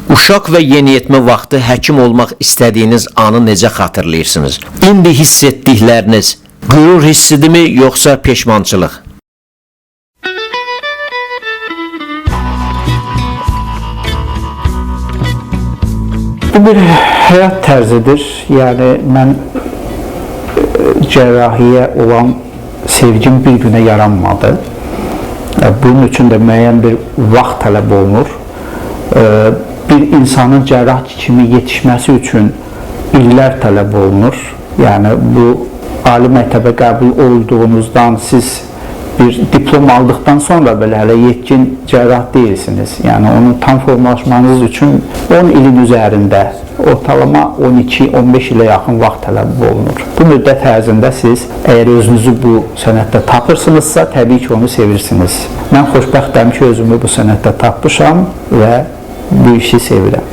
Uşaq və yeniyetmə vaxtı həkim olmaq istədiyiniz anı necə xatırlayırsınız? İndi hiss etdikləriniz qürur hissidirmi, yoxsa peşmançılıq? Bu bir həyat tərzidir. Yəni mən cərrahiyə olan sevgim bir günə yaranmadı. Bunun üçün də müəyyən bir vaxt tələb olunur. Bir insanın cərrah kimi yetişməsi üçün illər tələb olunur. Yəni bu ali məktəbə qəbul olduğunuzdan siz bir diplom aldıqdan sonra belə hələ yetkin cərrah deyilsiniz. Yəni onun tam formalaşmanız üçün 10 ilin üzərində ortalama 12-15 ilə yaxın vaxt tələb olunur. Bu müddət ərzində siz əgər özünüzü bu sənətdə tapırsınızsa, təbii ki, onu sevirsiniz. Mən xoşbəxtəm ki, özümü bu sənətdə tapmışam və bu işi sevirəm.